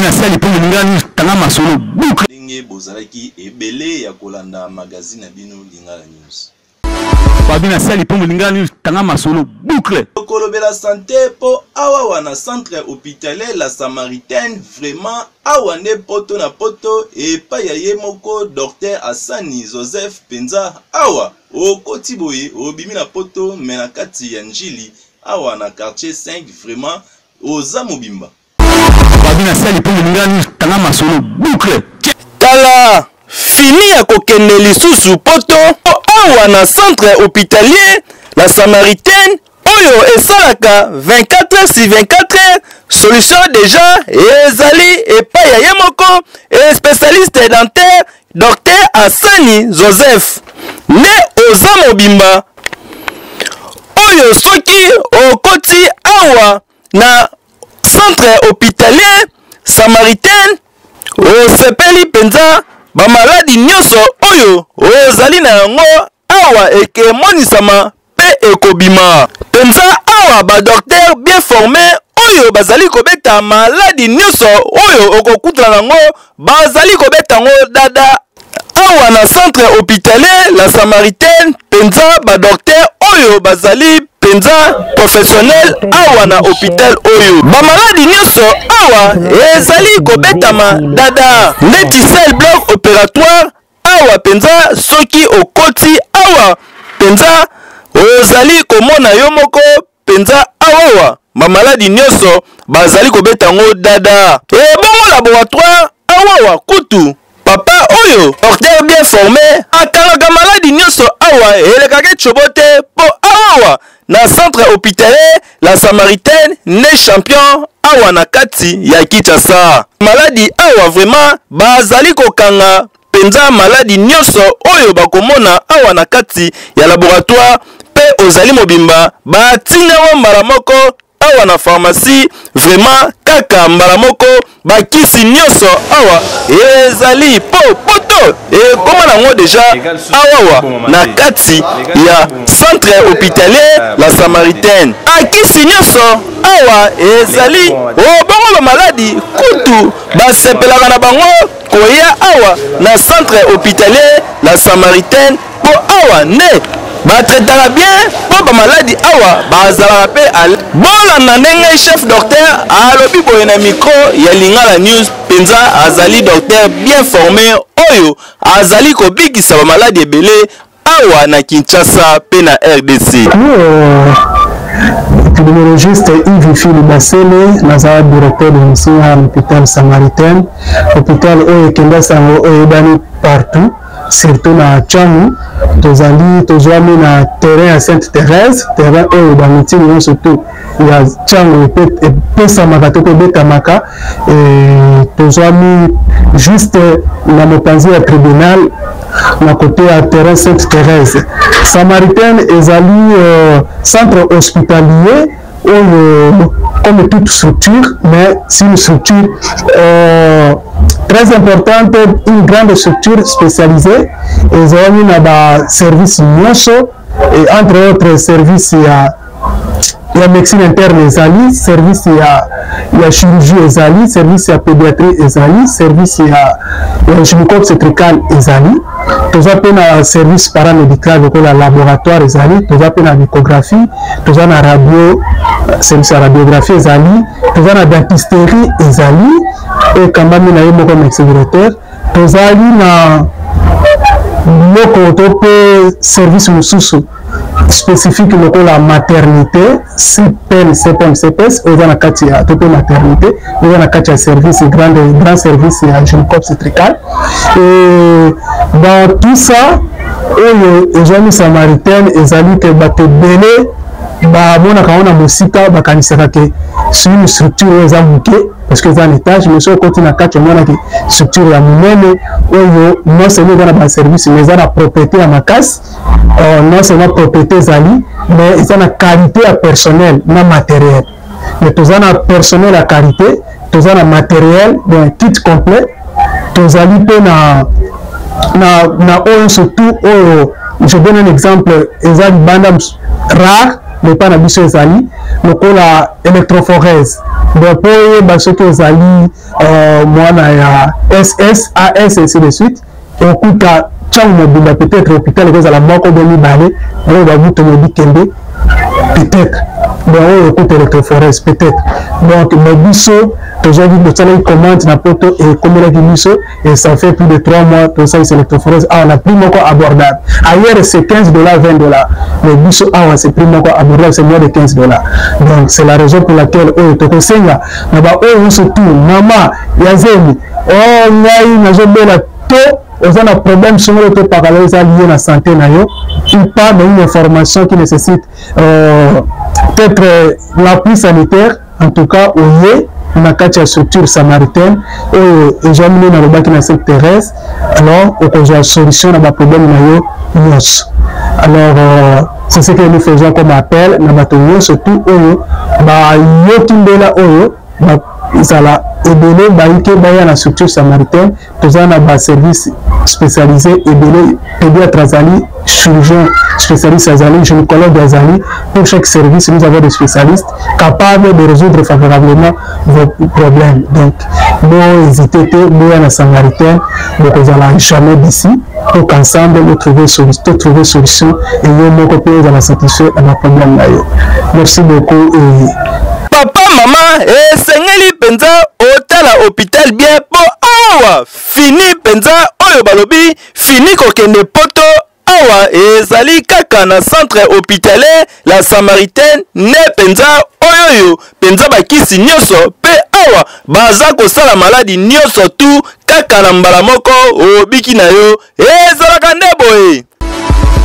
na sali mpo moninga news tanga masolo boucle. Ndenge bozalaki ebele ya kolanda magazine na bino Lingala News. Babi na sali mpo moninga news tanga masolo boucle. Tokolobela sante mpo awawa na centre hospitalier la Samaritaine vraiment awa nde poto na poto epai ya ye moko Docteur Asani Joseph mpenza awa okoti boye obimi na poto me na kati ya Njili awa na quartier 5 vraiment oza mobimba. Babi na sali mpo moninga news tanga masolo boucle. Tala fini ya kokende lisusu poto awa na centre hospitalier la Samaritaine oyo esalaka 24 sur 24 solution deja ezali epai ya ye moko spécialiste dentaire Docteur Asani Joseph nde oza mobimba oyo soki okoti awa na centre hospitalier Samaritaine osepeli mpenza bamaladi nyonso oyo ozali na yango awa ekemonisama mpe ekobima mpenza awa ba docteur bien forme oyo bazali kobeta maladi nyonso oyo okokutana nango bazali kobeta yango dada awa na centre hospitalier la Samaritaine mpenza ba docteur oyo bazali mpenza professionnel awa na hopital oyo bamaladi nyonso awa ezali kobetama dada neti salle bloc opératoire Awa mpenza soki okoti awa mpenza ozali komona yo moko mpenza awawa bamaladi nyonso bazali kobeta yango dada. Ebongo laboratoire awawa kutu papa oyo docteur bien forme akangaka maladi nyonso awa elekaka etshobo te mpo awawa na centre hospitalier la Samaritaine nde champion awa na kati ya Kinshasa. Maladi awa vraiment bazali kokanga mpenza maladi nyonso oyo bakomona awa na kati ya laboratoire mpe ozali mobimba batindi yango mbala moko awa na pharmacie vraiment kaka mbala moko bakisi nyonso awa ezali po poto ekoma nango deja awawa na kati ya centre hospitalier la Samaritaine. Akisi nyonso awa ezali obongo bamaladi kutu basepelaka na bango koya awa na centre hospitalier la Samaritaine mpo awa nde batraitaka bien mpo bamaladi awa bazalaka mpe. Bolanda ndenge chef docteur alobi boye na micro ya Lingala News. Mpenza azali docteur bien formé oyo azali kobikisa bamaladi ebele awa na Kinshasa mpe na RDC. Épidémiologiste Yves Fili Basele, naza directeur de mission à l'hôpital Samaritain, hôpital oyo ekenda sango oyo eyebani partout, surtout na Tshangu. Tozali tozwami na terrain ya Sainte Thérèse, terrain oyo ba meeting nyonso tout ya Tshangu epesamaka to ebetamaka. Tozwami juste na mopanzi ya tribunal na côté ya terrain Sainte Thérèse. Samaritaine ezali centre hospitalier oyo comme toute structure, mais c'est une structure très importante, une grande structure spécialisée ezalami na ba service nyonso, et entre autres service ya médecine interne ezali, service ya chirurgie ezali, service ya pédiatrie ezali, service ya gynéco obstétrical ezali. Toza mpe na service paramédical lokola laboratoire ezali, toza mpe na échographie, toza na radio, service ya radiographie ezali, toza na dentisterie ezali ekambami na ye moko médecin directeur. Tozali na biloko to mpe service mosusu spécifique lokola maternité CPN, CPM, CPS oyo eza na kati ya to mpe maternité oyo eza na kati ya service grand service ya gynéco obstétrical. Et dans tout ça oyo ezwami Samaritaine ezali ke bato ebele bamonaka yango na mosika, bakanisaka ke c'est une structure oyo eza moke parce que eza na étage, mais soki okoti na kati omonaki structure ya monene oyo non seulement eza na baservice mais eza na propriété ya makasi. Non seulement propriété ezali, mais eza na qualité ya personnel na matériel. Mais toza na personnel ya qualité, toza na matériel, donc kit complet. Tozali mpe na oyo surtout oyo je donne un exemple eza libanda rare mais pas na biso ezali lokola électrophorèse. Donc mpo oyeba soki ozali euh, mwana ya ss as ainsi de suite, okuta ntango mobimba peut-être hôpital ekozala moko bo mibale oyo babuto mobikembe peut-être, bon oyo okuta électrophorèse peut-être. Donc mais biso tozwaki, tosalaki commande na poto, ekomelaki biso et ça fait plus de 3 mois tosalisa électrophorèse awa na prix moko abordable. Ailleurs c'est 15 dollars, 20 dollars, mais biso awa c'est prix moko abordable, c'est moins de 15 dollars. Donc c'est la raison pour laquelle oyo tokosenga na baoyo nyonso tout, mama ya zemi, o ngai nazobela to oza na problème songolo to pakala eza lié na santé na yo ou pas, mais une information qui nécessite peut-être l'appui sanitaire, en tout cas oye na kati ya structure Samaritaine oyo ezwami nde nalobaki na Sainte Thérèse, alors okozwa solution na baproblème na yo nyonso. Alors c'est ce que nous faisons comme appel na bato nyonso tout oyo bayoki mbela oyo, bazala ebele bayike baya na structure Samaritaine. Toza na baservice spécialisé ebele: pédiatre azali, chirurgien spécialiste azali, gynécologue azali. Pour chaque service, nous avons des spécialistes capables de résoudre favorablement vos problèmes. Donc bo hésiter te, boya na Samaritaine, bokozala jamais d'ici pour qu'ensemble nous trouver solution, trouver solution et yo moko mpe ozala satisfait na baproblème na yo. Merci beaucoup et Papa, mama, esengeli mpenza otala hôpital bien mpo awa fini mpenza oyo balobi fini kokende poto. Awa ezali kaka na centre hospitalier La Samaritaine nde mpenza oyoyo mpenza bakisi nyonso, mpe awa baza kosala maladi nyonso tu kaka na mbala moko, obiki na yo. Ezalaka nde boye.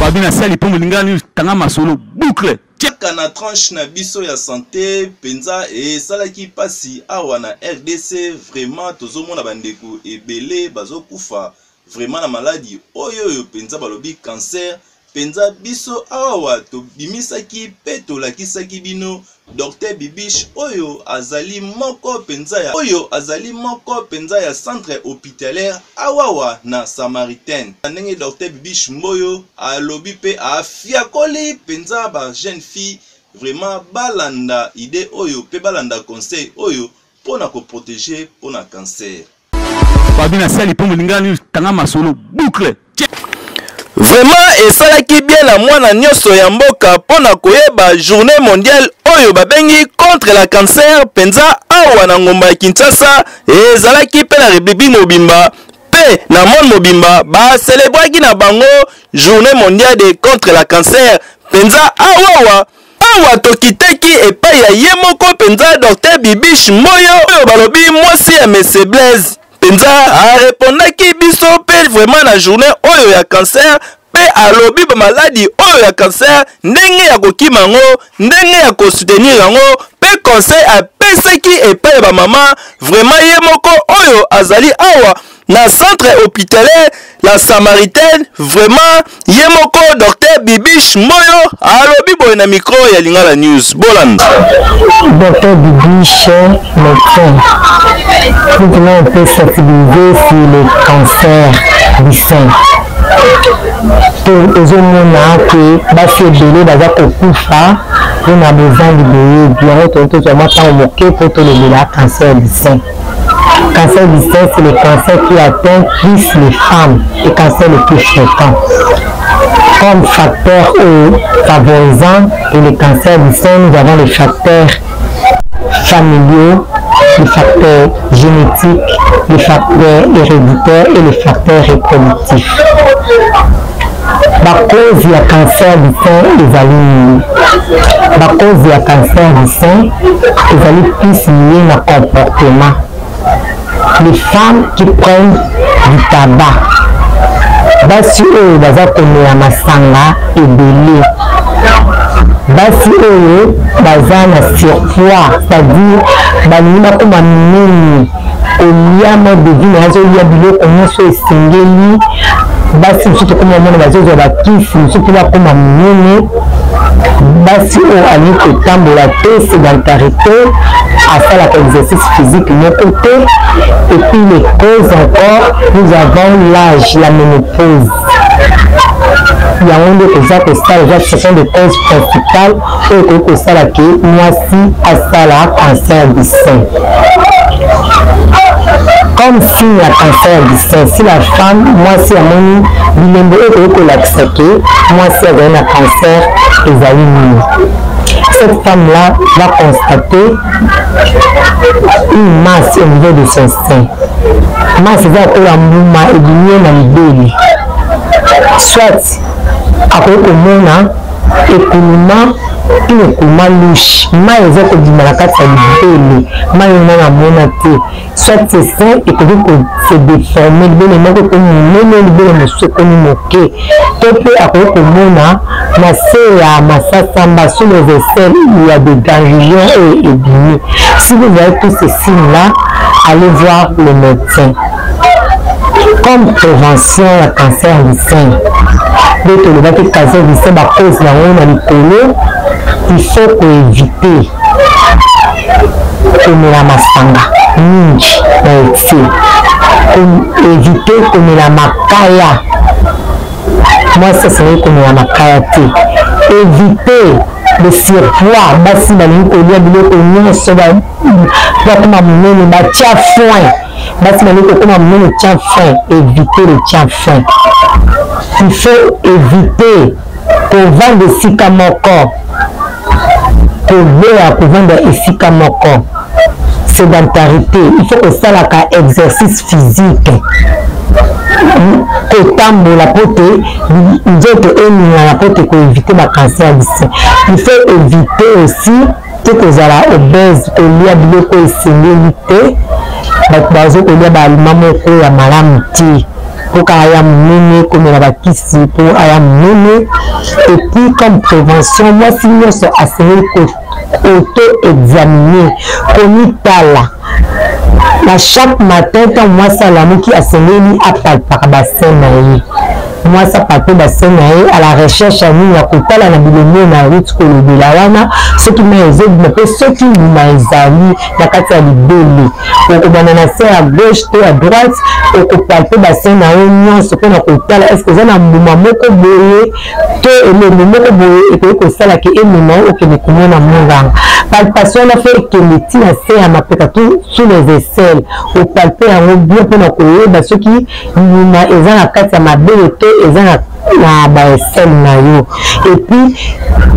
Babi na sali mpo molingani tanga masolo boucle. Kaka na tranche na biso ya santé mpenza esalaki mpasi awa na RDC. Vraiment tozomona bandeko ebele bazokufa vraiment na maladi oyo oyo mpenza balobi cancer mpenza. Biso awa tobimisaki mpe tolakisaki bino Dr Bibiche oyo azali moko mpenza ya oyo azali moko mpenza ya centre hospitalière awawa na Samaritaine. Ndenge Dr Bibiche Mboyo alobi mpe afiakoli mpenza ba jeune fille, vraiment balanda idée oyo mpe balanda conseil oyo mpo na koprotéger mpo na cancer. Babi na sali mpo molingani tanga masolo boucle. Vraiment esalaki bien na mwana nyonso ya mboka mpo na koyeba journée mondiale oyo babengi contre la cancer mpenza awa na ngomba ya Kinshasa ezalaki, mpe na République mobimba mpe na monde mobimba baselebraki na bango journée mondiale de contre la cancer mpenza awawa. Awa tokitaki epai ya ye moko mpenza Dr Bibiche Mboyo oyo balobi mwasi ya Mese Blaise mpenza, arepondaki biso mpe vraiment na journée oyo ya cancer, mpe alobi bamaladi oyo ya cancer, ndenge ya kokima yango, ndenge ya kosoutenir yango, mpe conseil apesaki epai ya bamama. Vraiment ye moko oyo azali awa na centre hospitalier La Samaritaine, vraiment ye moko Dr Bibiche Mboyo alobi boye na micro ya Lingala News. Bolanda. Dr Bibiche, médecin. Nous voulons un peu sensibiliser sur le cancer du sein. Tozomona ke basi ebele baza kokufa mpona bozangi boyebi yango. Tozo tozwa mwa ntango moke mpo tolobela cancer du sein. Cancer du sein, c'est le cancer qui atteint plus les femmes, le cancer le plus fréquent. Comme facteur favorisant pour le cancer du sein, nous avons les facteurs familiaux, les facteurs génétiques, les facteurs héréditaires et les facteurs reproductifs. Bacause ya cancer du sein ezali nini? Bacause ya cancer du sein ezali plus lié na comportement. Les femmes qui prennent du tabac, basi oyo baza komela masanga ebele, basi oyo baza na surpoids, c'est-à-dire balingi bakóma minene, kolia mode de vie na azolia biloko nyonso esengeli. Basi mosusu tokóma omona bazozwa bakisi mosusu mpe bakóma minene. Basi oyo alingi kotambola te, sédentarité, asalaka exercice physique moko te. Et puis les causes encore, nous avons l'âge, la ménopause. Yango nde eza kosala, eza ce sont des causes principales oyo ekoki kosala ke mwasi asala cancer du sein. Comme signe ya cancer du sein, si la femme, mwasi amoni bilembo oyo ekoki kolakisa ke mwasi azali na cancer ezali nini? Cette femme-là va constater une masse au niveau de son sein. Masse eza lokola mbuma ebimi ye na libele. Soit akoki komona ekuluma, une ekuluma louche, mai eza kobima na kati ya libele, mai oyo nanu amona te. Soit ce sein ekoki ko se deformer, libele moko ekomi monene, libele mosusu ekomi moke. To mpe akoki komona na se ya masasamba, sous les aisselles, il y a des ganglions oyo ebimi. Si vous voyez tous ces signes là, allez voir le médecin. Comme prévention ya cancer du sein, nde tolobaki cancer du sein ba cause nango na likolo, il faut koevite komela masanga mingi na excès, koevite komela makaya. Mwasi asengeli komela makaya te. Evite le surpoids, basi balingi kolia biloko nyonso bakoma monene, batia foin. Basi balingi kokoma monene, tia foin. Evite le tia foin. Il faut éviter kovanda esika moko, koboya kovanda esika moko, sédentarité. Il faut kosalaka exercice physique, kotambola mpo te nzoto eningana, mpo te koevite bacancer du sein. Il faut éviter aussi te kozala obèse, kolia biloko esengeli te. Bato bazo kolia baalima moko ya malamu te mpo kaka aya monene, komela bakisi mpo aya monene. Et puis comme prévention, mwasi nyonso asengeli auto examiner, komitala na chaque matin. Ntango mwasi alamuki, asengeli apalpaka basin na ye. Mwasi apalpe basin na ye à la recherche ya nini? Ya kotala na bilenge na ruti kolobela wana, soki mai ezobima mpe soki mbuma ezali na kati ya libele. Okobanda na se ya gauche to ya droite, okopalpe basin na yo nyonso mpona kotala eske eza na mbuma moko boye to elembo moko boye ekoki kosala ke emema yo okende komona monganga. Palpation wana fo ekende ti na se ya mapeka, to sous les aisselles, opalpe yango bien mpona koyeba soki mbuma eza na kati ya mabele to eza na baesele na yo. Et puis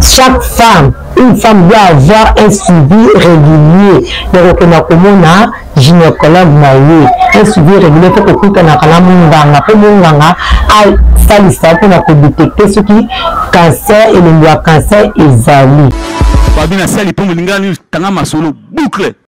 chaque femme, une femme doit avoir un suivi régulier ya kokenda komona gynécologue na ye. Un suivi régulier, mpo kokutanaka na monganga, mpo monganga asalisa mpona kodetecte soki cancer, elembo ya cancer ezali. Babi na sali mpo molingani tanga masolo boucle.